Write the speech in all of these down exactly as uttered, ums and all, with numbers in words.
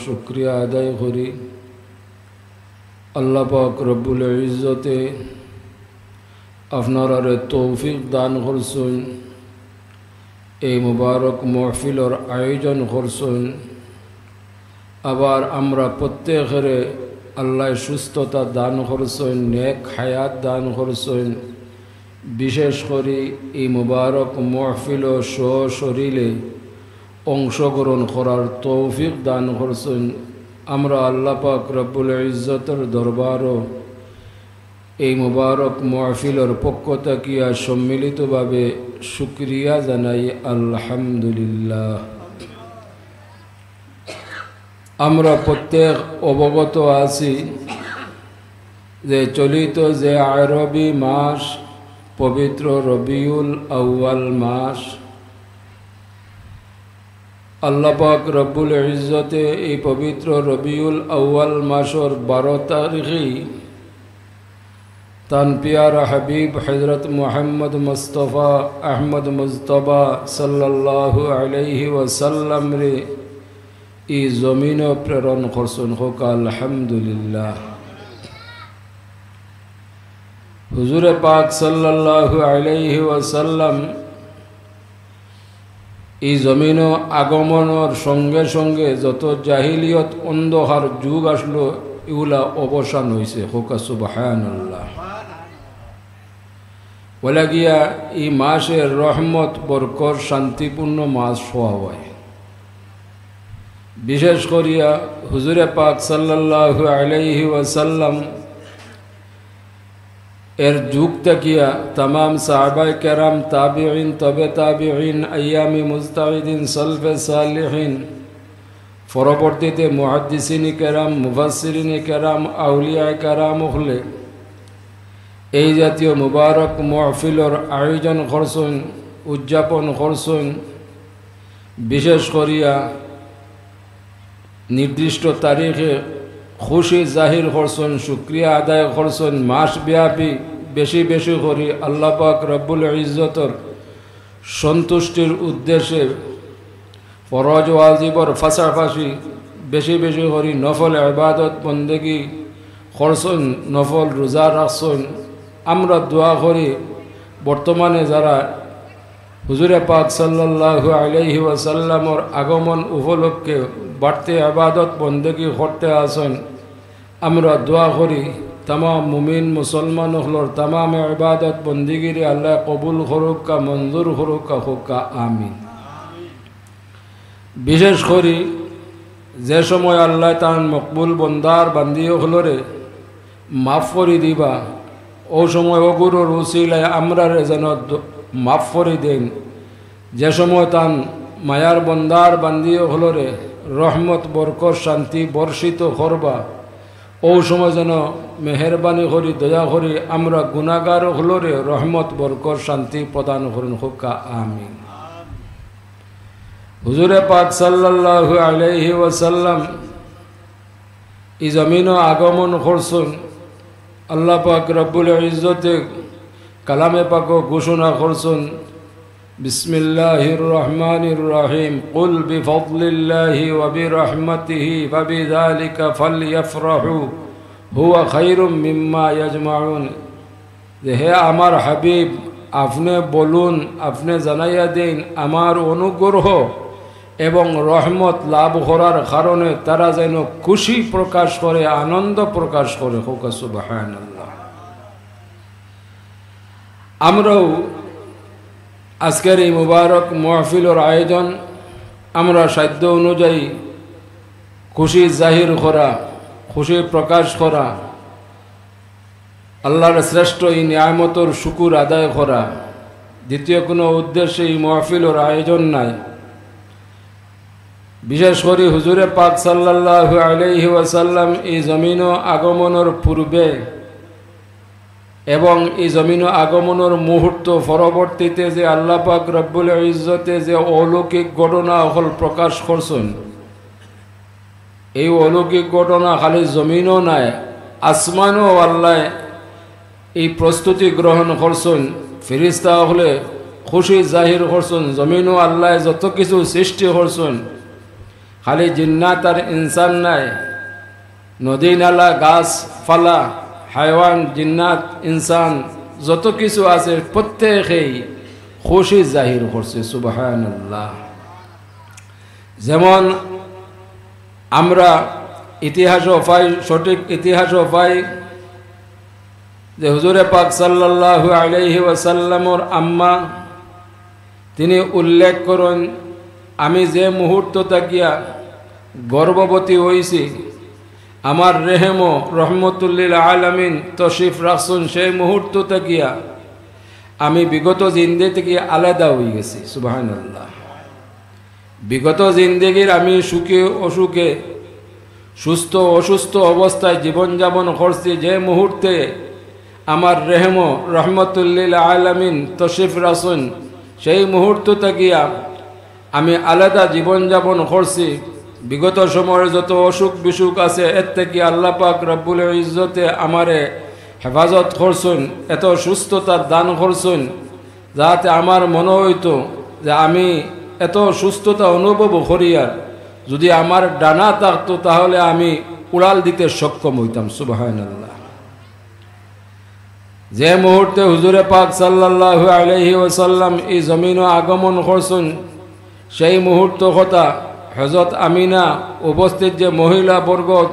শুকরিয়া আদায় করি। আল্লাহ পাক রব্বুল ইজ্জতে আপনারারে তৌফিক দান করছইন, এই মুবারক মাহফিলর আয়োজন করছইন। আবার আমরা প্রত্যেকরে আল্লাহ সুস্থতা দান করছইন, নেক হায়াত দান করছইন। বিশেষ করি এই মুবারক মাহফিলো সশরীরে অংশগ্রহণ করার তৌফিক দান করছইন। আমরা আল্লাহ পাক রব্বুল ইজ্জতর দরবারো এই মুবারক মাহফিলর পক্ষ থাকিয়া সম্মিলিতভাবে শুকরিয়া জানাই, আলহামদুলিল্লাহ। আমরা প্রত্যেক অবগত আছি যে চলিত যে আরবি মাস, পবিত্র রবিউল আউয়াল মাস, আল্লাহ পাক রব্বুল ইজ্জতে এই পবিত্র রবিউল আউয়াল মাসর বারো তারিখে তান পিয়ারা হাবিব হযরত মুহাম্মদ মুস্তফা আহমদ মুজতবা সাল্লাল্লাহু আলাইহি ওয়াসাল্লামরে ই জমিনো প্রেরণ করছইন। কউক্কা আলহামদুলিল্লাহ। হুজুরে পাক সাল্লাল্লাহু আলাইহি ওয়াসাল্লাম ই জমিনো আগমনর সঙ্গে সঙ্গে যত জাহিলিয়ত অন্ধকার যুগ আসলো, ইগুলা অবসান অইছে। কউক্কা সুবহানাল্লাহ। অইলা গিয়া ই মাসে রহমত, বরকত, শান্তিপূর্ণ মাস কওয়া অয়। বিশেষ করিয়া হুজুরে পাক সাল্লাল্লাহু আলাইহি ওয়াসাল্লাম এর যুগ থাকিয়া তামাম সাহাবায়ে কেরাম, তাবিঈন, তবে তাবিঈন, আইয়ামে মুজতাহিদিন, সলফে সালিহিন, পরবর্তীতে মুহাদ্দিসিনে কেরাম, মুফাসসিরিনে কেরাম, আউলিয়ায়ে কেরাম অকলে এই জাতীয় মুবারক মাহফিলর আয়োজন করছইন, উদযাপন করছইন। বিশেষ করিয়া নির্দিষ্ট তারিখে খুশি জাহির করছইন, শুকরিয়া আদায় করছইন, মাসব্যাপী বেশি বেশি করি আল্লাহ পাক রব্বুল ইজ্জতর সন্তুষ্টির উদ্দেশ্যে ফরজ ওয়াজিবর পাশাপাশি বেশি বেশি করি নফল ইবাদত বন্দেগি করছইন, নফল রোজা রাখছইন। আমরা দোয়া করি, বর্তমানে যারা হুজুরে পাক সাল্লাল্লাহু আলাইহি ওয়াসাল্লামর আগমন উপলক্ষে বাড়তি ইবাদত বন্দেগি করতে আছইন, আমরা দোয়া করি, তামাম মুমিন মুসলমান অকলর তামাম ইবাদত বন্দিগিরে আল্লাহ কবুল করউক্কা, মঞ্জুর করউক্কা, কউক্কা আমিন। বিশেষ করি যে সময় আল্লাহ তান মকবুল বন্দার বান্দি অকলরে মাফ করি দিবা, অউ সময় অগুরর উসিলায় আমরারে যেন দ-, মাফ করি দেইন। যে সময় তান মায়ার বন্দার বান্দি অকলরে রহমত, বরকত, শান্তি বর্ষিত করবা, অউ সময় যেন মেহেরবানি করি, দয়া করি আমরা গুনাগার অকলরে রহমত, বরকত, শান্তি প্রদান করইন, কউক্কা আমিন। হুজুরে পাক সাল্লাল্লাহু আলাইহি ওয়াসাল্লাম ই জমিনো আগমন করছইন। আল্লাহ পাক রব্বুল ইজ্জতে কালামে পাকো ঘোষণা করছইন, বিসমিল্লাহির রহমানির রহিম, কুল বিফাদলিল্লাহি ওয়া বিরাহমাতিহি ফাবিযালিকা ফালইয়াফরাহু হুয়া খায়রুম মিম্মা ইয়াজমাউন। যে, হে আমার হাবিব, আপনে বলুন, আপনে জানাইয়া দেইন, আমার অনুগ্রহ এবং রহমত লাভ করার কারণে তারা যেন খুশি প্রকাশ করে, আনন্দ প্রকাশ করে। কউক্কা সুবহানাল্লাহ। আমরাও আজকের এই মুবারক মাহফিলর আয়োজন, আমরা সাধ্য অনুযায়ী খুশি জাহির করা, খুশি প্রকাশ করা, আল্লাহর শ্রেষ্ঠ এই নিয়ামতর শুকুর আদায় করা, দ্বিতীয় কোনো উদ্দেশ্যে এই মাহফিলর আয়োজন নাই। বিশেষ করি হুজুরে পাক সাল্লাল্লাহু আলাইহি ওয়াসাল্লাম এই জমিনো আগমনর পূর্বে এবং এই জমিনো আগমনর মুহূর্ত পরবর্তীতে যে আল্লাহ পাক রব্বুল ইজ্জতে যে অলৌকিক ঘটনা অকল প্রকাশ করছইন, এই অলৌকিক ঘটনা খালি জমিনো নায়, আসমানো আল্লায় এই প্রস্তুতি গ্রহণ করছইন। ফিরিস্তা অকলে খুশি জাহির করছইন, জমিনো আল্লায় যত কিছু সৃষ্টি করছইন, খালি জিন্নাত আর ইনসান নায়, নদী নালা, গাছপালা, হায়ওয়ান, জিন্নাত, ইনসান, যত কিছু আছে, প্রত্যেকেই খুশি জাহির করছে। সুবহানাল্লাহ। যেমন আমরা ইতিহাসও পাই, সঠিক ইতিহাসও পাই যে হুজুরে পাক সাল্লাল্লাহু আলাইহি ওয়াসাল্লামর আম্মা, তিনি উল্লেখ করেন, "আমি যে মুহূর্ত থাকিয়া গর্ভবতী হইছি, আমার রেহেমও রহমতুল্লিল আলামিন তশরিফ রাখছুন, সেই মুহূর্ত থাকিয়া আমি বিগত জিন্দেগি থেকে আলাদা হয়ে গেছি।" সুবহানাল্লাহ। বিগত জিন্দেগির আমি সুখে অসুখে, সুস্থ অসুস্থ অবস্থায় জীবনযাপন করছি, যে মুহূর্তে আমার রেহেমও রহমতুল্লিল আলামিন তশরিফ রাখছুন, সেই মুহূর্ত থাকিয়া আমি আলাদা জীবনযাপন করছি। বিগত সময়ের যত অসুখ বিসুখ আছে, এর থেকে আল্লাহ পাক রব্বুল ইজ্জতে আমারে হেফাজত করছুন, এত সুস্থতা দান করছুন, যাতে আমার মনে হইতো যে আমি এত সুস্থতা অনুভব করি, আর যদি আমার ডানা থাকতো, তাহলে আমি উড়াল দিতে সক্ষম হইতাম। সুবহানাল্লাহ। যে মুহূর্তে হুজুরে পাক সাল্লাল্লাহু আলাইহি ওয়াসাল্লাম এই জমিনও আগমন করছুন, সেই মুহূর্ত কথা হযরত আমিনা, উপস্থিত যে মহিলা বর্গ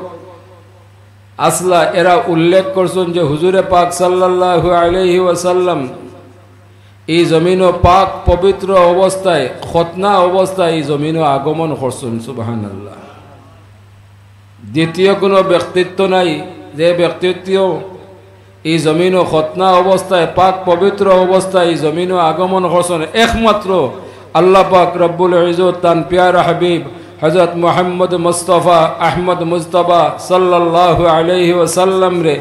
আসলা, এরা উল্লেখ করছুন যে হুজুরে পাক সাল্লাল্লাহু আলাইহি ওয়াসাল্লাম এই জমিনও পাক পবিত্র অবস্থায়, খতনা অবস্থায় এই জমিনও আগমন করছুন। সুবহানাল্লাহ। দ্বিতীয় কোনো ব্যক্তিত্ব নাই, যে ব্যক্তিত্ব এই জমিনও খতনা অবস্থায়, পাক পবিত্র অবস্থায় এই জমিনও আগমন করছুন, একমাত্র আল্লাহ পাক রব্বুল ইজ্জত তান পিয়ারা হাবিব হযরত মুহাম্মদ মুস্তাফা আহমদ মুজতবা সাল্লাল্লাহু আলাইহি ওয়াসাল্লাম রে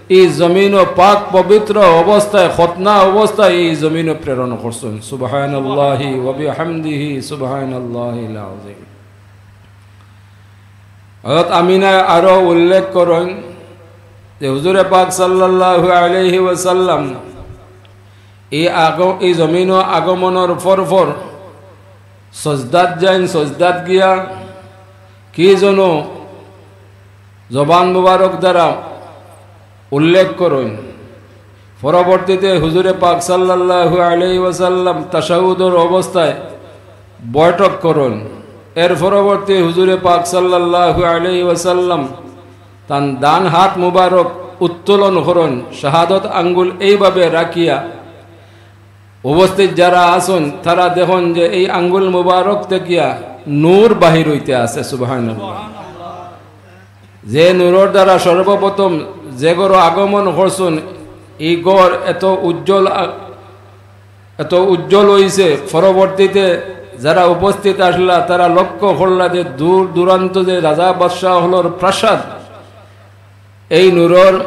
এই জমিনও পাক পবিত্র অবস্থায়, খতনা অবস্থায় এই জমিনও প্রেরণ করছুন। সুবহানাল্লাহি ওয়া বিহামদিহি, সুবহানাল্লাহিল আযীম। হযরত আমিনায় আরো উল্লেখ করেন যে হুজুরে পাক সাল্লাল্লাহু আলাইহি ওয়াসাল্লাম এই আগ-, এই জমিনও আগমনর পর পর সজদাত যাইন, সজদাত গিয়া কি যেন জবান মুবারক দ্বারা উল্লেখ করেন। পরবর্তীতে হুজুরে পাক সাল্লাল্লাহু আলাইহি ওয়াসাল্লাম তাশাহুদর অবস্থায় বৈঠক করেন। এর পরবর্তী হুজুরে পাক সাল্লাল্লাহু আলাইহি ওয়াসাল্লাম তান ডান হাত মুবারক উত্তোলন করেন, শাহাদত আঙ্গুল এইভাবে রাখিয়া উপস্থিত যারা আছেন, তারা দেখেন যে এই আঙ্গুল মুবারক থাকিয়া নূর বাহির হইতে আছে। সুবহানাল্লাহ। যে নূরর দ্বারা সর্বপ্রথম যে ঘরো আগমন করছুন, এই ঘর এত উজ্জ্বল আ-, এত উজ্জ্বল হইছে, পরবর্তীতে যারা উপস্থিত আসলা, তারা লক্ষ্য করলা যে দূর দূরান্ত যে রাজা বাদশাহ অকলর প্রাসাদ, এই নূরর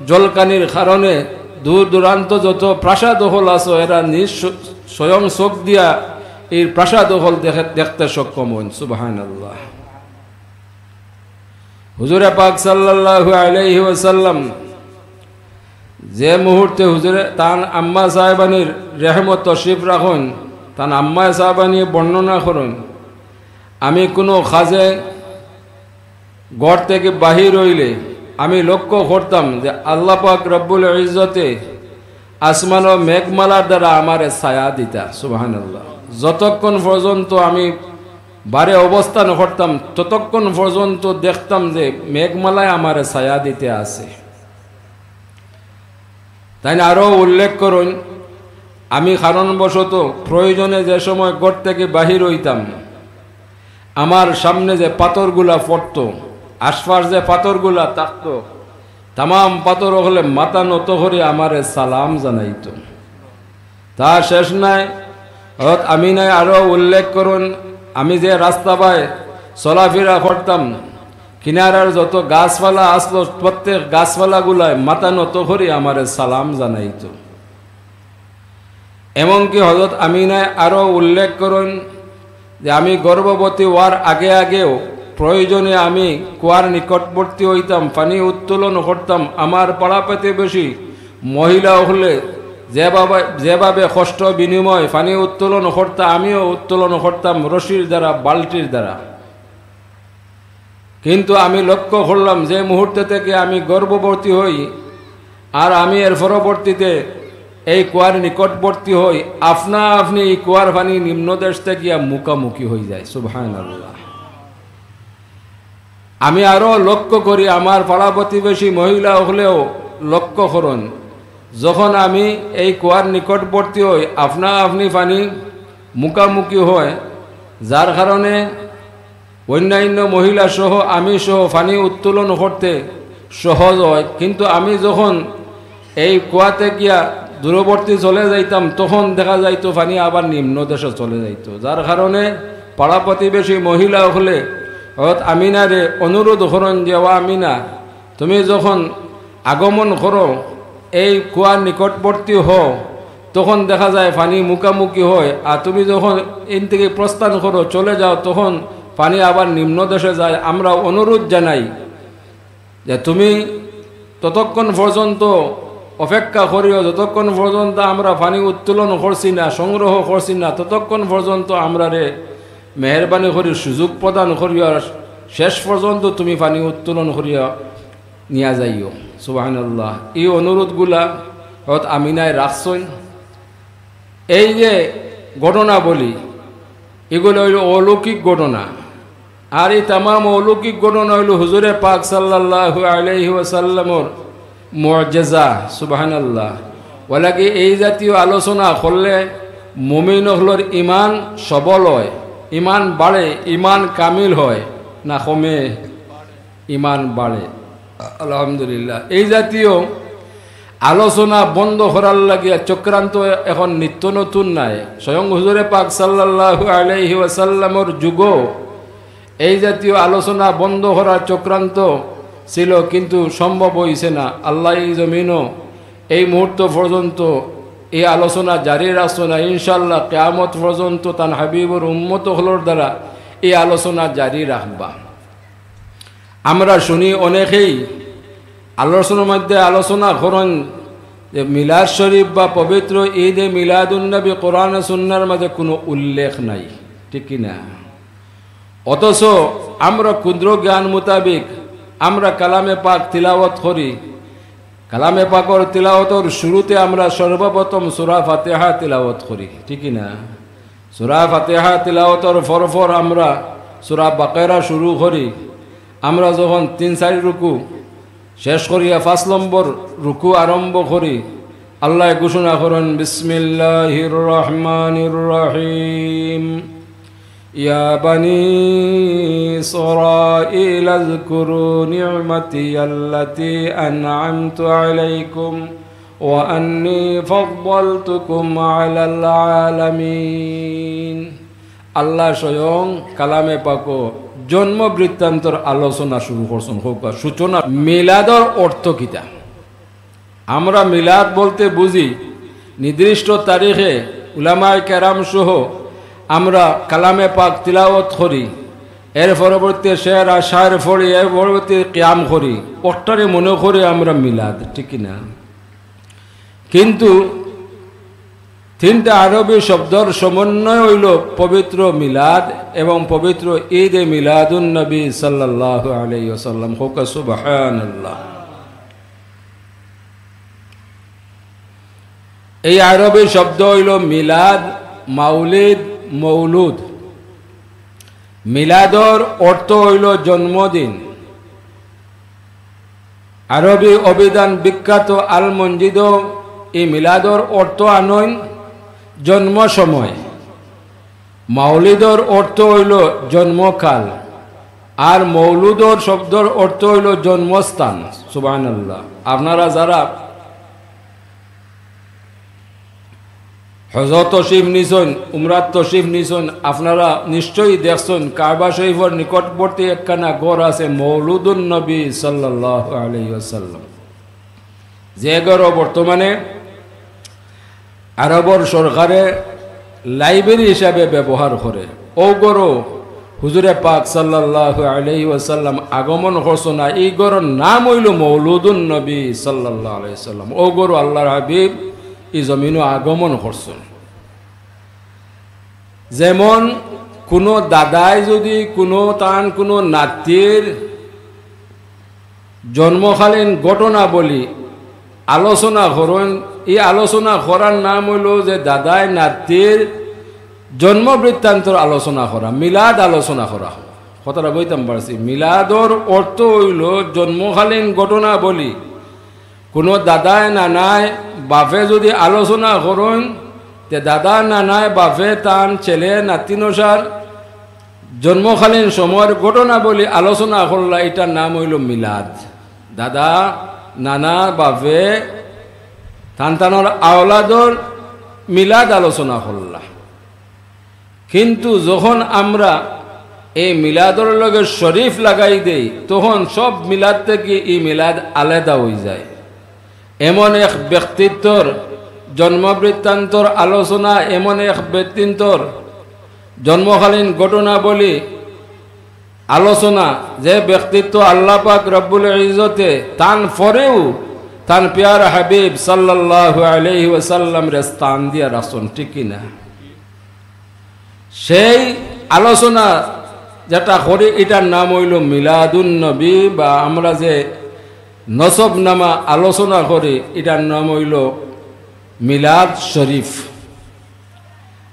ঝলকানির কারণে দূর দূরান্ত যত প্রাসাদ অকল আছে, এরা নিজ স-, স্বয়ং চোখ দিয়া এই প্রাসাদ অকল দেখে, দেখতে সক্ষম হইন। সুবহানাল্লাহ। হুজুরে পাক সাল্লাল্লাহু আলাইহি ওয়াসাল্লাম যে মুহূর্তে হুজুরে তান আম্মা সাহেবানির রেহেমত তশরিফ রাখেন, তান আম্মা সাহেবানি বর্ণনা করেন, আমি কোনো কাজে ঘর থেকে বাহির হইলে আমি লক্ষ্য করতাম যে আল্লাহ পাক রব্বুল ইজ্জতে আসমান ও মেঘমালার দ্বারা আমারে ছায়া দিতা। সুবহানাল্লাহ। যতক্ষণ পর্যন্ত আমি বারে অবস্থান করতাম, ততক্ষণ পর্যন্ত দেখতাম যে মেঘমালায় আমারে ছায়া দিতে আছে। তাইন আরো উল্লেখ করেন, আমি কারণবশত প্রয়োজনে যে সময় ঘর থেকে বাহির হইতাম, আমার সামনে যে পাথরগুলা পড়তো, আশপাশ যে পাথরগুলা থাকতো, তামাম পাথর অকলে মাথা নত করি আমারে সালাম জানাইতো। তা শেষ নাই, হযরত আমিনায় আরো উল্লেখ করেন, আমি যে রাস্তা বায় চলাফেরা করতাম, কিনারার যত গাছপালা আসলো, প্রত্যেক গাছপালাগুলায় মাথা নত করি আমারে সালাম জানাইতো। এমনকি হযরত আমিনায় আরো উল্লেখ করেন যে আমি গর্ভবতী হওয়ার আগে আগেও প্রয়োজনে আমি কুয়ার নিকটবর্তী হইতাম, পানি উত্তোলন করতাম। আমার পাড়া প্রতিবেশী মহিলা অকলে যেভাবে, যেভাবে কষ্ট বিনিময়ে পানি উত্তোলন করতা, আমিও উত্তোলন করতাম রশির দ্বারা, বালতির দ্বারা। কিন্তু আমি লক্ষ্য করলাম, যে মুহূর্ত থেকে আমি গর্ভবতী হই আর আমি এর পরবর্তীতে এই কুয়ার নিকটবর্তী হই, আপনা আপনি এই কুয়ার পানি নিম্নদেশ থেকে গিয়া মুখামুখি হয়ে যায়। সুবহানাল্লাহ। আমি আরো লক্ষ্য করি, আমার পাড়া প্রতিবেশী মহিলা হলেও লক্ষ্য করুন, যখন আমি এই কুয়ার নিকটবর্তী হই, আপনা আপনি পানি মুখামুখি হয়, যার কারণে অন্যান্য মহিলা সহ আমি সহ পানি উত্তোলন করতে সহজ হয়। কিন্তু আমি যখন এই কুয়াতে গিয়া দূরবর্তী চলে যাইতাম, তখন দেখা যাইতো পানি আবার নিম্ন দেশে চলে যাইতো, যার কারণে পাড়া প্রতিবেশী মহিলা হলে হযরত আমিনারে অনুরোধ করেন যে, "ও আমিনা, তুমি যখন আগমন করো, এই কুয়ার নিকটবর্তী হও, তখন দেখা যায় পানি মুখামুখি হয়, আর তুমি যখন ইন থেকে প্রস্থান করো, চলে যাও, তখন পানি আবার নিম্ন দেশে যায়। আমরা অনুরোধ জানাই যে তুমি ততক্ষণ পর্যন্ত অপেক্ষা করিও, যতক্ষণ পর্যন্ত আমরা পানি উত্তোলন করছি না, সংগ্রহ করছি না, ততক্ষণ পর্যন্ত আমরারে মেহেরবানি করি সুযোগ প্রদান করিও, আর শেষ পর্যন্ত তুমি পানি উত্তোলন করিয়া নিয়া যাইও।" সুবহানাল্লাহ। এই অনুরোধগুলা হযরত আমিনায় রাখছইন। এই যে ঘটনাবলী, এগুলো হইল অলৌকিক ঘটনা। আর এই তামাম অলৌকিক ঘটনা হইল হুজুরে পাক সাল্লাল্লাহু আলাইহি ওয়াসাল্লামর মুজেজা। সুবহানাল্লাহ। ওলাকি এই জাতীয় আলোচনা করলে মুমিন অকলর ইমান সবল হয়, ইমান বাড়ে, ইমান কামিল হয়, না কমে? ইমান বাড়ে। আলহামদুলিল্লাহ। এই জাতীয় আলোচনা বন্ধ করার লাগিয়া চক্রান্ত এখন নিত্য নতুন নাই। স্বয়ং হুজুরে পাক সাল্লাল্লাহু আলাইহি ওয়াসাল্লামর যুগও এই জাতীয় আলোচনা বন্ধ করার চক্রান্ত ছিল, কিন্তু সম্ভব হইছে না। আল্লাহ এই জমিনও এই মুহূর্ত পর্যন্ত এই আলোচনা জারি রাখছো না। ইনশাআল্লাহ কিয়ামত পর্যন্ত তান হাবিবর উম্মত অকলর দ্বারা এই আলোচনা জারি রাখবা। আমরা শুনি অনেকেই আলোচনার মধ্যে আলোচনা করেন যে মিলাদ শরীফ বা পবিত্র ঈদে মিলাদুন্নবী কোরআন সুন্নাহর মাঝে কোনো উল্লেখ নাই, ঠিক কি না? অথচ আমরা ক্ষুদ্র জ্ঞান মোতাবেক আমরা কালামে পাক তিলাওয়াত করি। কালামে পাকর তিলাওয়াতর শুরুতে আমরা সর্বপ্রথম সূরা ফাতিহা তিলাওয়াত করি, ঠিক কি না? সূরা ফাতিহা তিলাওয়াতর পরপর আমরা সূরা বাকারা শুরু করি। আমরা যখন তিন চারি রুকু শেষ করিয়া পাঁচ নম্বর রুকু আরম্ভ করি, আল্লাহ ঘোষণা করেন, "বিসমিল্লাহির রহমানির রহিম। ইয়া বানি ইসরাইল আযকুরু নি'মাতি আল্লাতি আন'আমতু আলাইকুম ওয়া আন্নী ফাদ্দালতুকুম আলাল আলামিন।" আল্লাহ স্বয়ং কালামে পাকো জন্ম বৃত্তান্তর আলোচনা শুরু করছেন। হোক বা সূচনা, মিলাদর অর্থ কিতা? আমরা মিলাদ বলতে বুঝি নির্দিষ্ট তারিখে উলামায়ে কেরাম সহ আমরা কালামে পাক তিলাওয়াত করি, এর পরবর্তী শের আশার পড়ি, এর পরবর্তী কিয়াম করি, অটারে মনে করি আমরা মিলাদ, ঠিক কি না? কিন্তু তিনটা আরবি শব্দর সমন্বয় হইল পবিত্র মিলাদ এবং পবিত্র ঈদে মিলাদুন নবী সাল্লাল্লাহু আলাইহি ওয়াসাল্লাম। হোক সুবহানাল্লাহ। এই আরবি শব্দ হইল মিলাদ, মাউলিদ, মৌলুদ। মিলাদর অর্থ হইল জন্মদিন। আরবি অভিধান বিখ্যাত আল মঞ্জিদো এই মিলাদর অর্থ আনইন জন্ম সময়। মাউলিদর অর্থ হইল জন্মকাল, আর মৌলুদর শব্দর অর্থ হইল জন্মস্থান। সুবহানাল্লাহ। আপনারা যারা হজ তশরিফ নিছইন, উমরাত তশরিফ নিছইন, আপনারা নিশ্চয়ই দেখছইন কাবা শরীফর নিকটবর্তী একখানা ঘর আছে মৌলুদুন নবী সাল্লাল্লাহু আলাইহি ওয়াসাল্লাম, যে ঘর বর্তমানে আরবর সরকারে লাইব্রেরি হিসাবে ব্যবহার করে। ও ঘরো হুজুরে পাক সাল্লাল্লাহু আলাইহি ওয়াসাল্লাম আগমন করছইন, আর এই ঘরর নাম হইল মৌলুদুন নবী সাল্লাল্লাহু আলাইহি ওয়াসাল্লাম। ও ঘরো আল্লাহর হাবিব এই জমিনো আগমন করছইন। যেমন কোনো দাদায় যদি কোনো তান কোনো নাতির জন্মকালীন ঘটনাবলী আলোচনা করইন। ই আলোচনা করার নাম অইলো যে দাদায় নাতির জন্ম বৃত্তান্তর আলোচনা করা, মিলাদ আলোচনা করা। কথাটা কইতাম পারছি, মিলাদর অর্থ অইলো জন্মকালীন ঘটনাবলী। কুনু দাদায় নানায় বাপে যুদি আলোচনা করইন, তে দাদা নানায় বাপে তান ছেলে নাতিনর জন্মকালীন সময়র ঘটনাবলী আলোচনা করলা, ইটার নাম অইলো মিলাদ। দাদা, নানা, বাপে তান তানর আওলাদর মিলাদ আলোচনা করলা। কিন্তু যখন আমরা এই মিলাদর লগে শরীফ লাগাই দেই, তখন সব মিলাদ থাকি ই মিলাদ আলাদা অইযায়। এমন এক ব্যক্তিত্বর জন্ম বৃত্তান্তর আলোচনা, এমন এক ব্যক্তিত্বর জন্মকালীন ঘটনাবলী আলোচনা, যে ব্যক্তিত্ব আল্লাহ পাক রব্বুল ইজ্জতে তান পরেউ তান পিয়ারা হাবিব সাল্লাল্লাহু আলাইহি ওয়াসাল্লামরে স্থান দিয়া রাখছইন, ঠিক কি না? সেই আলোচনা যেটা করি, ইটার নাম অইলো মিলাদুন নবী, বা আমরা যে নসবনামা আলোচনা করি, ইটার নাম অইলো মিলাদ শরীফ।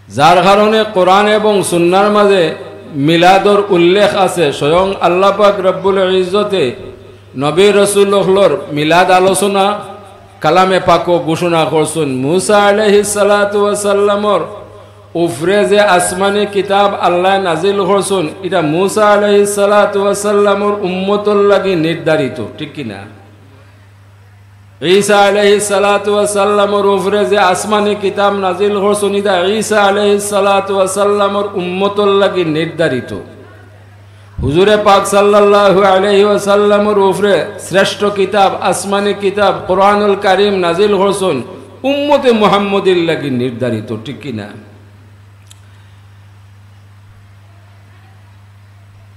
যার কারণে কোরআন এবং সুন্নাহর মাঝে মিলাদর উল্লেখ আছে। স্বয়ং আল্লাহ পাক রব্বুল ইজ্জতে নবী রাসূল অকলর মিলাদ আলোচনা কালামে পাকো ঘোষণা করছইন। মুসা আলাইহিস সালাতু ওয়াস সালামর উপরে যে আসমানি কিতাব আল্লায় নাজিল করছইন, ইটা মুসা আলাইহিস সালাতু ওয়াস সালামর উম্মতর লাগি নির্ধারিত, ঠিক কি না? ঈসা আলাইহিস সালাতু ওয়াস সালামর উপরে যে আসমানি কিতাব নাজিল করছইন, ইটা ঈসা আলাইহিস সালাতু ওয়াস সালামর উম্মতর লাগি নির্ধারিত। হুজুরে পাক সাল্লাল্লাহু আলাইহি ওয়াসাল্লামর উপরে শ্রেষ্ঠ কিতাব, আসমানি কিতাব কোরআনুল কারীম নাজিল করছইন উম্মতে মুহাম্মদীর লাগি নির্ধারিত, ঠিক কি না?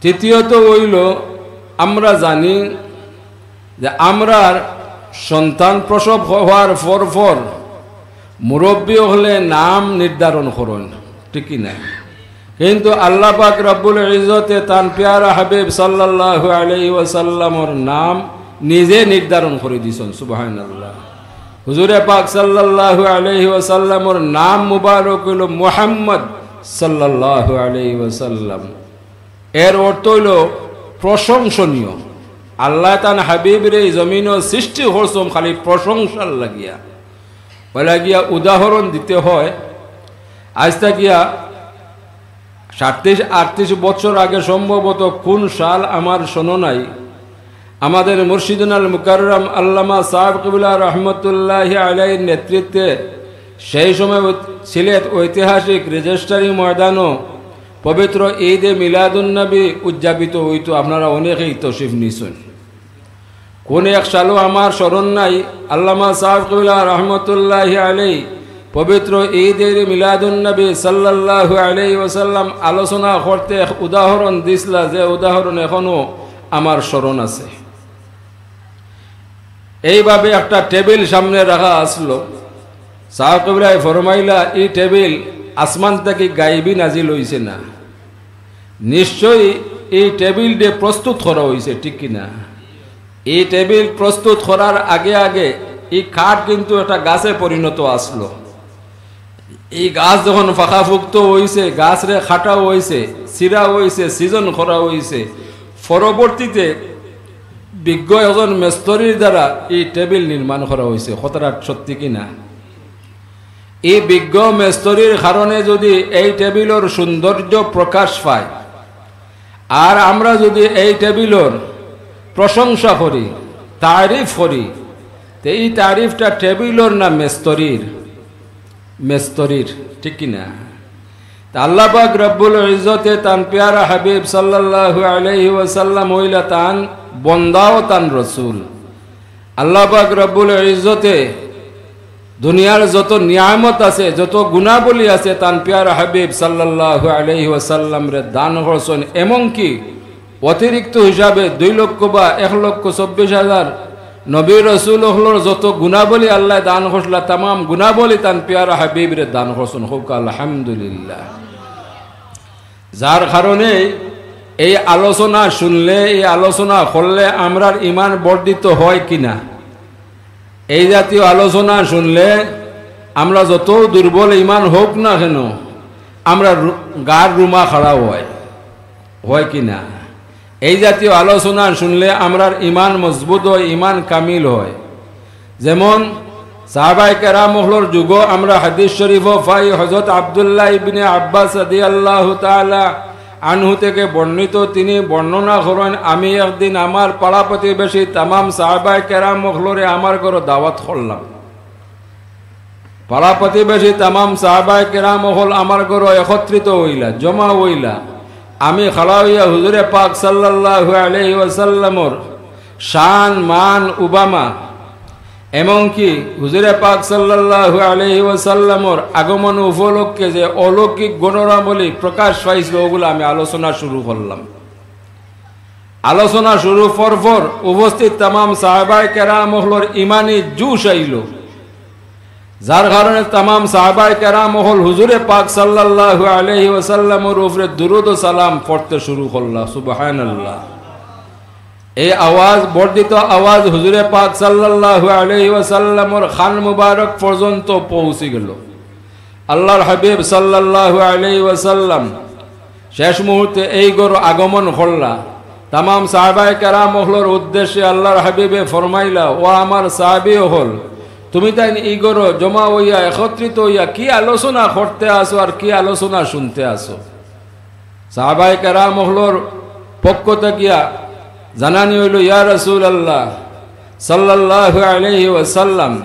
তৃতীয়ত অইলো, আমরা জানি যে আমরার সন্তান প্রসব হওয়ার পর পর মুরব্বি অকলে নাম নির্ধারণ করইন, ঠিক কি না? কিন্তু আল্লাহ পাক রব্বুল ইজ্জতে তান পিয়ারা হাবিব সাল্লাল্লাহু আলাইহি ওয়াসাল্লামর নাম নিজে নির্ধারণ করি দিছইন। সুবহানাল্লাহ। হুজুরে পাক সাল্লাল্লাহু আলাইহি ওয়াসাল্লামর নাম মুবারক অইলো মুহাম্মদ সাল্লাল্লাহু আলাইহি ওয়াসাল্লাম। এর অর্থ অইলো প্রশংসনীয়। আল্লায় তান হাবিবরে ই জমিনো সৃষ্টি করছইন খালি প্রশংসার লাগিয়া। অউ লাগিয়া উদাহরণ দিতে হয়, আইজ থাকিয়া সাতত্রিশ আটত্রিশ বছর আগে, সম্ভবত কুন সাল আমার স্মরণ নাই, আমাদের মুর্শিদুনাল মুকাররম আল্লামা সাহেব কিবলা রহমতুল্লাহি আলাইহির নেতৃত্বে সেই সময় ঐ-, সিলেট ঐতিহাসিক রেজিস্ট্রারি ময়দানো পবিত্র ঈদে মিলাদুন্নবী উদযাপিত অইতো। আপনারা অনেকেই তশরিফ নিছইন। কুন এক সালো আমার স্মরণ নাই, আল্লামা সাহেব কিবলা রহমতুল্লাহি আলাইহি পবিত্র ঈদের মিলাদুন্নবী সাল্লাল্লাহু আলাইহি ওয়াসাল্লাম আলোচনা করতে এক উদাহরণ দিছলা, যে উদাহরণ এখনো আমার স্মরণ আছে। এইভাবে একটা টেবিল সামনে রাখা আছলো। সাহেব কিবলায় ফরমাইলা, "ই টেবিল আসমান থাকি গাইবি নাজিল অইছে না, নিশ্চয়ই ই টেবিল দিয়া প্রস্তুত করা অইছে, ঠিক কি না?" ই টেবিল প্রস্তুত করার আগে আগে ই কাঠ কিন্তু একটা গাছে পরিণত আছলো। ই গাছ যখন পাকাপুক্ত অইছে, গাছরে কাটা অইছে, চিরা অইছে, season করা অইছে, পরবর্তীতে বিজ্ঞ একজন মেস্তরির দ্বারা ই টেবিল নির্মাণ করা অইছে। কথাটা সত্যি কি না? ই বিজ্ঞ মেস্তরির কারণে যুদি এই টেবিলর সৌন্দর্য প্রকাশ পায়, আর আমরা যুদি এই টেবিলর প্রশংসা করি, তারিফ করি, তে ই তারিফটা টেবিলর না মেস্তরির? মেস্তরির, ঠিক কি না? তা আল্লাহ পাক রব্বুল ইজ্জতে তান পিয়ারা হাবিব সাল্লাল্লাহু আলাইহি ওয়াসাল্লাম অইলা তান বন্দাও তান রসুল। আল্লাহ পাক রব্বুল ইজ্জতে দুনিয়ার যত নিয়ামত আছে, যত গুণাবলী আছে, তান পিয়ারা হাবিব সাল্লাল্লাহু আলাইহি ওয়াসাল্লামরে দান করছইন। এমনকি অতিরিক্ত হিসাবে দুই লক্ষ বা এক লক্ষ চব্বিশ হাজার নবী রসুল অকলর যত গুণাবলী আল্লায় দান করছলা, তামাম গুণাবলী তান পিয়ারা হাবিবরে দান করছইন। কউক্কা আলহামদুলিল্লাহ। যার কারণে এই আলোচনা শুনলে, এই আলোচনা করলে আমরার ইমান বর্ধিত হয় কিনা? এই জাতীয় আলোচনা শুনলে আমরা যত দুর্বল ইমান হোক না কেন, আমরা রু-, গার রুমা খাড়া হয়, হয় কিনা? এই জাতীয় আলোচনা শুনলে আমরার ইমান মজবুত হয়, ইমান কামিল হয়। যেমন সাহাবায়ে কেরাম অকলর যুগো আমরা হাদিস শরীফো পাই, হযরত আব্দুল্লাহ ইবনে আব্বাস রাদিয়াল্লাহু তাআলা আনহু থেকে বর্ণিত, তিনি বর্ণনা করেন, "আমি একদিন আমার পাড়া প্রতিবেশী তামাম সাহাবায়ে কেরাম অকলরে আমার ঘরো দাওয়াত করলাম।" পাড়া প্রতিবেশী তামাম সাহাবায়ে কেরাম অকল আমার ঘরো একত্রিত অইলা, জমা অইলা। আমি খাড়া অইয়া হুজুরে পাক সাল্লাল্লাহু আলাইহি ওয়াসাল্লামর শান, মান, উবামা, এমনকি হুজুরে পাক সাল্লাল্লাহু আলাইহি ওয়াসাল্লামর আগমন উপলক্ষে যে অলৌকিক ঘটনাবলী প্রকাশ পাইছিল, ওগুলা আমি আলোচনা শুরু করলাম। আলোচনা শুরু পরপর উপস্থিত তামাম সাহাবায়ে কেরাম অকলর ইমানি জোশ আইলো, যার কারণে তামাম সাহাবায়ে কেরাম অকল হুজুরে পাক সাল্লাল্লাহু আলাইহি ওয়াসাল্লামর উপরে দুরুদ ও সালাম পড়তে শুরু করলা। সুবহানাল্লাহ। এই আওয়াজ, বর্ধিত আওয়াজ হুজুরে পাক সাল্লাল্লাহু আলাইহি ওয়াসাল্লামর কান মুবারক পর্যন্ত পৌঁছি গেল। আল্লাহর হাবিব সাল্লাল্লাহু আলাইহি ওয়াসাল্লাম শেষ মুহূর্তে এই ঘরো আগমন করলা। তামাম সাহাবায়ে কেরাম অকলর উদ্দেশ্যে আল্লাহর হাবিবে ফরমাইলা, "ও আমার সাহাবী অকল, তুমি তাইন ই ঘরো জমা অইয়া, একত্রিত অইয়া কি আলোচনা করতে আছো আর কি আলোচনা শুনতে আছো?" সাহাবায়ে কেরাম অকলর পক্ষ থাকিয়া জানানি অইলো, "ইয়া রাসূলুল্লাহ সাল্লাল্লাহু আলাইহি ওয়াসাল্লাম,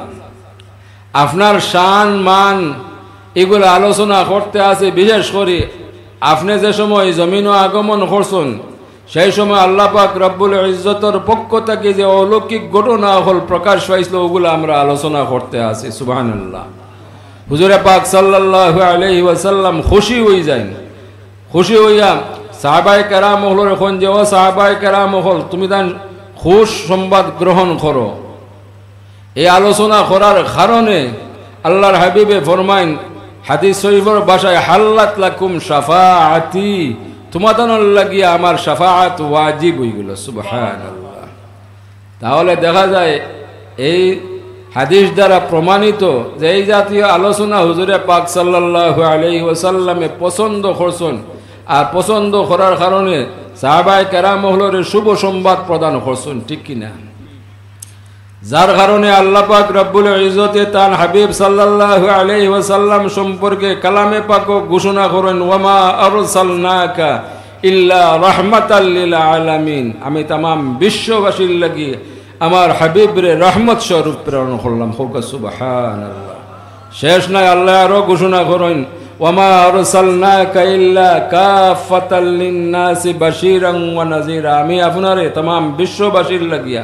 আপনার শান মান ইগুলা আলোচনা করতে আছে, বিশেষ করি আপনে যে সময় জমিনো আগমন করছইন, সেই সময় আল্লাহ পাক রব্বুল ইজ্জতর পক্ষ থাকি যে অলৌকিক ঘটনা অকল প্রকাশ পাইছিল, ওগুলা আমরা আলোচনা করতে আছি।" সুবহানাল্লাহ। হুজুরে পাক সাল্লাল্লাহু আলাইহি ওয়াসাল্লাম খুশি অইযাইন। খুশি অইয়া সাহাবায়ে কেরাম অকলরে কইন যে, "ও সাহাবায়ে কেরাম অকল, তুমি তান খুশ সংবাদ গ্রহণ করো।" এই আলোচনা করার কারণে আল্লাহর হাবিবে ফরমাইন, হাদিস শরীফর ভাষায়, "হাল্লাত লাকুম শাফাআতি", তুমাতানর লাগিয়া আমার শাফাআত ওয়াজিব অইগেল। সুবহানাল্লাহ। তাহলে দেখা যায় এই হাদিস দ্বারা প্রমাণিত যে এই জাতীয় আলোচনা হুজুরে পাক সাল্লাল্লাহু আলাইহি ওয়াসাল্লামে পছন্দ করছইন, আর পছন্দ করার কারণে সাহাবায়ে কেরাম অকলরে শুভ সংবাদ প্রদান করছইন, ঠিক কি না? যার কারণে আল্লাহ পাক রব্বুল ইজ্জতে তান হাবিব সাল্লাল্লাহু আলাইহি ওয়াসাল্লাম সম্পর্কে কালামে পাকো ঘোষণা করেন, "ওয়ামা আরসালনাকা ইল্লা রাহমাতাল লিল আলামিন।" আমি তামাম বিশ্ববাসীর লাগি আমার হাবিবরে রহমত স্বরূপ প্রেরণ করলাম। কউক্কা সুবহানাল্লাহ। শেষ নাই, আল্লাহ আরো ঘোষণা করেন, "ওয়ামা আরসালনাকা ইল্লা কাফফাতাল লিন্নাসি বাশিরান ওয়া নাযিরা।" আমি আপনারে তামাম বিশ্ববাসীর লাগিয়া,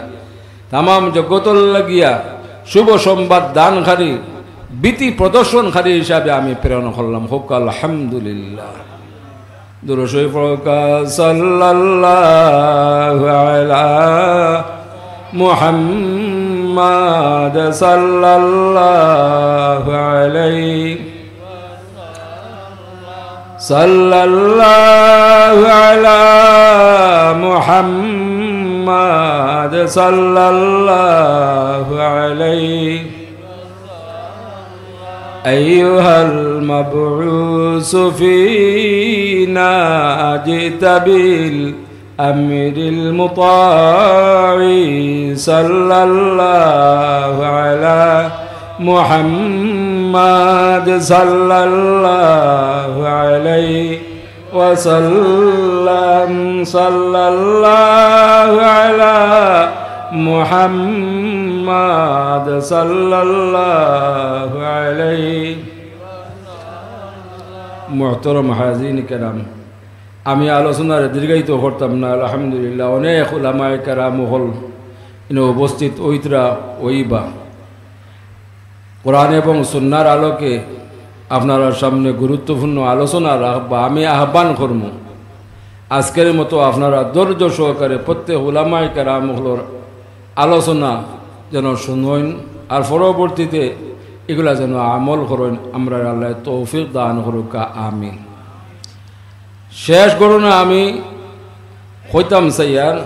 তামাম জগতর লাগিয়া শুভ সংবাদ দানকারী, ভীতি প্রদর্শনকারী হিসাবে আমি প্রেরণ করলাম। কউক্কা আলহামদুলিল্লাহ। দুরূদ শরীফ পড়উক্কা, সাল্লাল্লাহু আলা মুহাম্মাদ, সাল্লাল্লাহু আলাইহি, সাল্লাল্লাহু আলা মুহাম্মাদ, সাল্লাল্লাহু আলাইহি। أيها المبعوث فينا جئت بالأمر المطاع، صلى الله على محمد، صلى الله عليه وسلم، صلى الله على محمد، صلى الله عليه। মুহতারাম হাজিরিন কেরাম, আমি আলোচনারে দীর্ঘায়িত করতাম না। আলহামদুলিল্লাহ, অনেক উলামায়ে কেরাম অকল ইনো উপস্থিত অইতরা অইবা। কোরআন এবং সুন্নাহর আলোকে আপনারার সামনে গুরুত্বপূর্ণ আলোচনা রাখবা। আমি আহ্বান করমু, আজকের মতো আপনারা ধৈর্য সহকারে প্রত্যেক উলামায়ে কেরাম অকলর আলোচনা যেন শুনইন, আর পরবর্তীতে ইগুলা যেন আমল করইন। আমরারে আল্লায় তৌফিক দান করউক্কা, আমিন। শেষ ঘটনা আমি কইতাম চাইয়ার,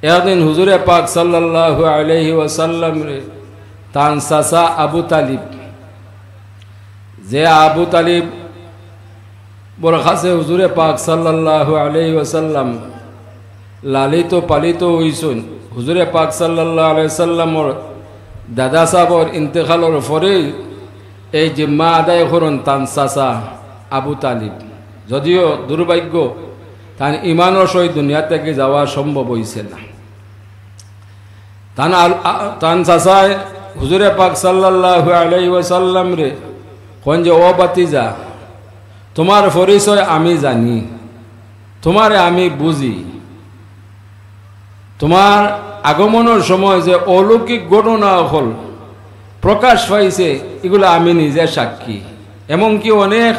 একদিন হুজুরে পাক সাল্লাল্লাহু আলাইহি ওয়াসাল্লামরে তান চাচা আবু তালিব, যে আবু তালিবর কাছে হুজুরে পাক সাল্লাল্লাহু আলাইহি ওয়াসাল্লাম লালিত পালিত অইছইন, হুজুরে পাক সাল্লাল্লাহু আলাইহি ওয়াসাল্লামর দাদা সাবর ইন্তেকালর পরেউ এই জিম্মা আদায় করইন তান চাচা আবু তালিব। যদিও দুর্ভাগ্য, তান ইমানর সহিত দুনিয়া থাকি যাওয়া সম্ভব অইছে না। তান আল-, আ-, তান চাচায় হুজুরে পাক সাল্লাল্লাহু আলাইহি ওয়াসাল্লামরে কইন যে, "ও ভাতিজা, তুমার পরিচয় আমি জানি, তুমারে আমি বুঝি। তুমার আগমনর সময় যে অলৌকিক ঘটনা অকল প্রকাশ পাইছে, ইগুলা আমি নিজে সাক্ষী। এমনকি অনেক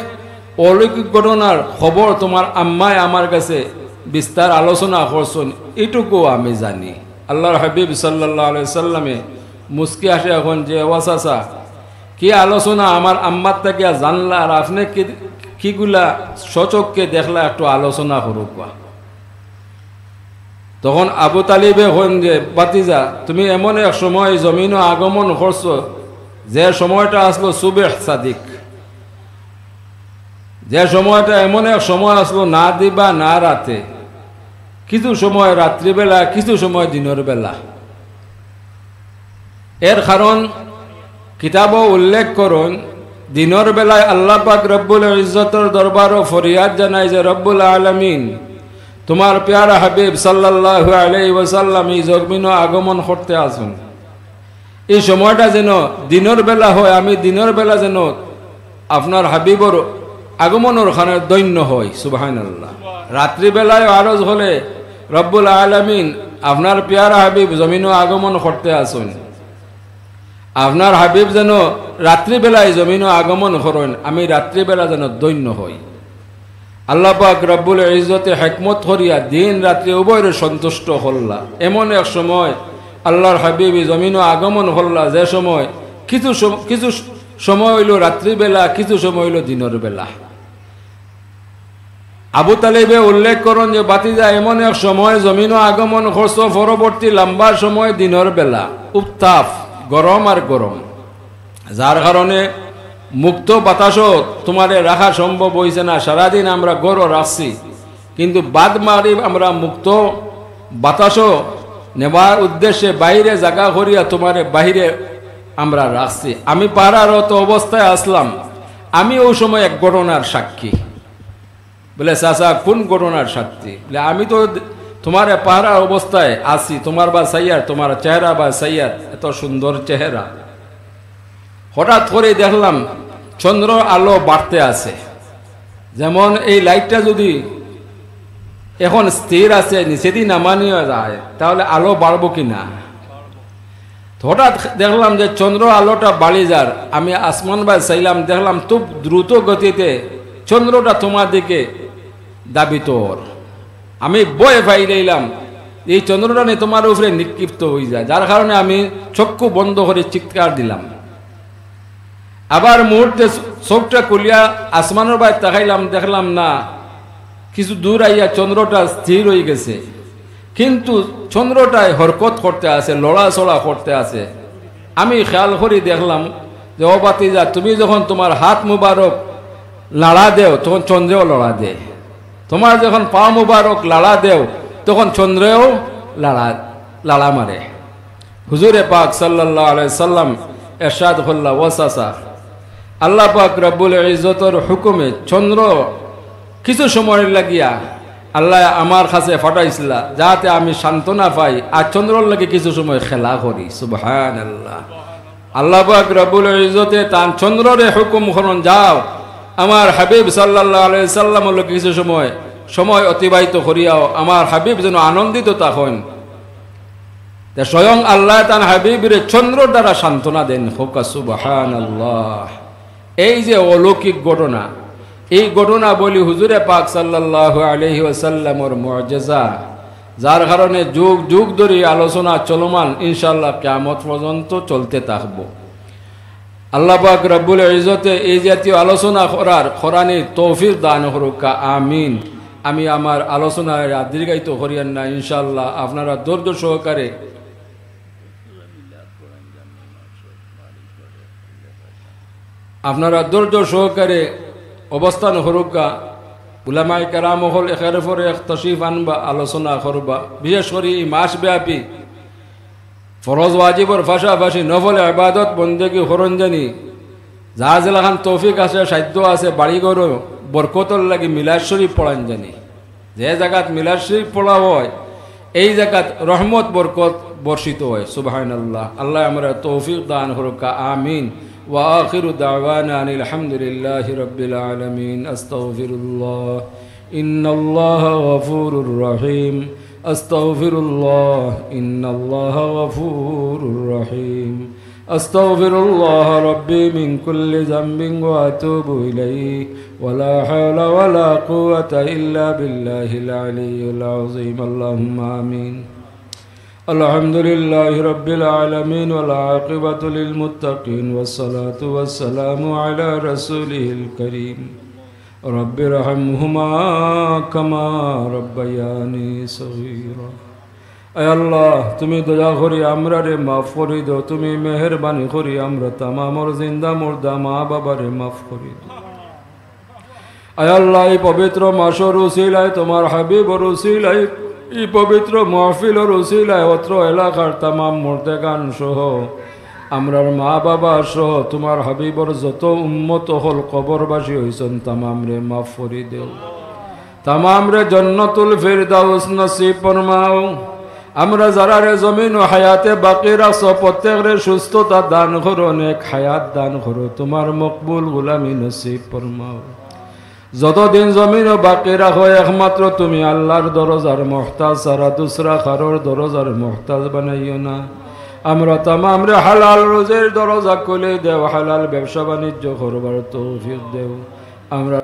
অলৌকিক ঘটনার খবর তুমার আম্মায় আমার কাছে বিস্তার আলোচনা করছইন, ইটুকু আমি জানি।" আল্লাহর হাবিব সাল্লাল্লাহু আলাইহি সাল্লামে মুস্কি হাসিয়া কইন যে, "ও চাচা, কি আলোচনা আমার আম্মার থাকিয়া জানলা, আর আপনে কি, কিগুলা স্বচক্ষে দেখলা, একটু আলোচনা করউক্কা।" তখন আবু তালিবে কইন যে, "ভাতিজা, তুমি এমন এক সময় জমিনো আগমন করছো, যে সময়টা আছলো সুবহ সাদিক, যে সময়টা এমন এক সময় আছলো না দিবা না রাতে, কিছু সময় রাত্রিবেলা, কিছু সময় দিনর বেলা।" এর কারণ কিতাবো উল্লেখ করইন, দিনর বেলায় আল্লাহ পাক রব্বুল ইজ্জতর দরবারো ফরিয়াদ জানায় যে, "রব্বুল আলামিন, তুমার পেয়ারা হাবিব সাল্লাল্লাহু আলাইহি ওয়াসাল্লাম ই জমিনো আগমন করতে আছইন, ই সময়টা যেন দিনর বেলা হয়, আমি দিনর বেলা যেন আপনার হাবিবর আগমনর কারণে ধন্য হই।" সুবহানাল্লাহ। রাত্রিবেলায় আরজ অইলে, "রব্বুল আলামিন, আপনার পেয়ারা হাবিব জমিনো আগমন করতে আছইন, আপনার হাবিব যেন রাত্রিবেলায় জমিনো আগমন করইন, আমি রাত্রিবেলা যেন ধন্য হই।" আল্লাহ পাক রব্বুল ইজ্জতে হিকমত করিয়া দিন রাত্রি উভয়রে সন্তুষ্ট করলা। এমন এক সময় আল্লাহর হাবিব ই জমিনো আগমন করলা, যে সময় কিছু সম-, কিছু সময় অইলো রাত্রিবেলা, কিছু সময় অইলো দিনর বেলা। আবু তালিবে উল্লেখ করইন যে, "ভাতিজা, এমন এক সময় জমিনো আগমন করছো, পরবর্তী লম্বা সময় দিনর বেলা, উত্তাপ, গরম আর গরম, যার কারণে মুক্ত বাতাসো তুমারে রাখা সম্ভব অইছে না, সারাদিন আমরা ঘরো রাখছি, কিন্তু বাদ মাগরিব আমরা মুক্ত বাতাসো নেবার উদ্দেশ্যে বাইরে জাগা করিয়া তুমারে বাইরে আমরা রাখছি। আমি পাহারারত অবস্থায় আছলাম, আমি অউ সময় এক ঘটনার সাক্ষী।" বলে, "চাচা, কোন ঘটনার সাক্ষী?" বলে, "আমি তো তুমারে পাহারার অবস্থায় আছি, তুমার বায় চাইয়ার, তুমার চেহারা বায় চাইয়ার, এত সুন্দর চেহারা। হঠাৎ করি দেখলাম চন্দ্রর আলো বাড়তে আছে, যেমন এই লাইটটা যদি এখন স্থির আছে, নিচেদি নামানি যায়, তাহলে আলো বাড়বো কি না?" হঠাৎ দেখলাম যে চন্দ্র আলোটা বাড়ি যার। আমি আসমান বায় চাইলাম, দেখলাম খুব দ্রুত গতিতে চন্দ্রটা তুমার দিকে ধাবিত অর। আমি ভয় পাইলাইলাম, ই চন্দ্রটা নি তুমার উপরে নিক্ষিপ্ত অইযায়, যার কারণে আমি চক্ষু বন্ধ করি চিৎকার দিলাম। আবার মুহূর্তে চোখটা খুলিয়া আসমানর বায় তাকাইলাম, দেখলাম না, কিছু দূর আইয়া চন্দ্রটা স্থির অইগেছে, কিন্তু চন্দ্রটায় হরকত করতে আছে, লড়াচড়া করতে আছে। আমি খেয়াল করি দেখলাম যে, "ও ভাতিজা, তুমি যখন তুমার হাত মুবারক লাড়া দেও, তখন চন্দ্রেও লড়া দেয়। তুমার যখন পা মুবারক লাড়া দেও, তখন চন্দ্রেও লাড়া, লাড়া মারে।" হুজুরে পাক সাল্লাল্লাহু আলাইহি সাল্লাম এরশাদ করলা, "ও চাচা, আল্লাহ পাক রব্বুল ইজ্জতর হুকুমে চন্দ্র কিছু সময় লাগিয়া আল্লায় আমার কাছে পাঠাইছলা, যাতে আমি সান্ত্বনা পাই, আর চন্দ্রর লগে কিছু সময় খেলা করি।" সুবহানাল্লাহ। আল্লাহ পাক রব্বুল ইজ্জতে তান চন্দ্ররে হুকুম করইন, "যাও, আমার হাবিব সাল্লাল্লাহু আলাইহি সাল্লামর লগে কিছু সময়, সময় অতিবাহিত করিয়াও, আমার হাবিব যেন আনন্দিত থাকইন।" তে স্বয়ং আল্লায় তান হাবিবরে চন্দ্রর দ্বারা সান্ত্বনা দেইন। কউক্কা সুবহানাল্লাহ। এই যে অলৌকিক ঘটনা, এই ঘটনাবলী হুজুরে পাক সাল্লাল্লাহু আলাইহি ওয়াসাল্লামর মুজিজা, যার কারণে যুগ যুগ ধরি আলোচনা চলমান, ইনশাআল্লাহ কিয়ামত পর্যন্ত চলতে থাকবো। আল্লাহ পাক রব্বুল ইজ্জতে এই জাতীয় আলোচনা করার, করানির তৌফিক দান করউক্কা, আমিন। আমি আমার আলোচনায় আর দীর্ঘায়িত করিয়ার না, ইনশাআল্লাহ আপনারা ধৈর্য সহকারে, আপনারা ধৈর্য সহকারে অবস্থান করুক্কা। উলামায়ে কেরাম অকল একের পরে এক তশরিফ আনবা, আলোচনা করবা। বিশেষ করি এই মাসব্যাপী ফরজ ওয়াজিবর পাশাপাশি নফল ইবাদত বন্দেগি করইন জানি, যার যেলাখান তৌফিক আছে, সাধ্য আছে, বাড়িঘরো বরকতর লাগি মিলাদ শরীফ পড়ইন জানি। যে জাগাত মিলাদ শরীফ পড়া অয়, এই জাগাত রহমত বরকত বর্ষিত অয়। সুবহানাল্লাহ। আল্লায় আমরারে তৌফিক দান করুক্কা। আমিন। وآخر دعوانا أن الحمد لله رب العالمين. أستغفر الله. إن الله غفور رحيم. أستغفر الله. إن الله غفور رحيم. أستغفر الله ربي من كل ذنب وأتوب إليه. ولا حول ولا قوة إلا بالله العلي العظيم. اللهم آمين. الحمد لله رب العالمين والعاقبة للمتقين والصلاة والسلام على رسوله الكريم. رب ارحمهما كما ربياني صغيرا. আয় আল্লাহ, তুমি দয়া করি আমরারে মাফ করি দেও, তুমি মেহেরবানি করি আমরা তামামর জিন্দা মুর্দা মা বাবারে মাফ করি দেও। আয় আল্লাহ, এই পবিত্র মাসর উসিলায়, তোমার হাবিবর উসিলায়, এই পবিত্র মাহফিলর উসিলায় অত্র এলাকার তামাম মুর্দেগান সহ, আমরার মা বাবা সহ তোমার হাবিবর যত উম্মত অকল কবরবাসী অইছইন, তামামরে মাফ করি দেও। তামামরে জন্নতুল ফিরদাউস নসিব ফরমাও। আমরা যারারে জমিনো হায়াতে বাকি রাখছো, প্রত্যেকরে সুস্থতা দান করো, নেক হায়াত দান করো, তোমার মকবুল গোলামি নসিব ফরমাও। যতদিন জমিনো বাকি রাখো, একমাত্র তুমি আল্লাহর দরজার মুহতাজ ছাড়া দুসরা কারোর দরজার মুহতাজ বানাইও না। আমরা তামামরে হালাল রুজির দরজা খুলি দেও, হালাল ব্যবসা বাণিজ্য করবার তৌফিক দেও। আমরা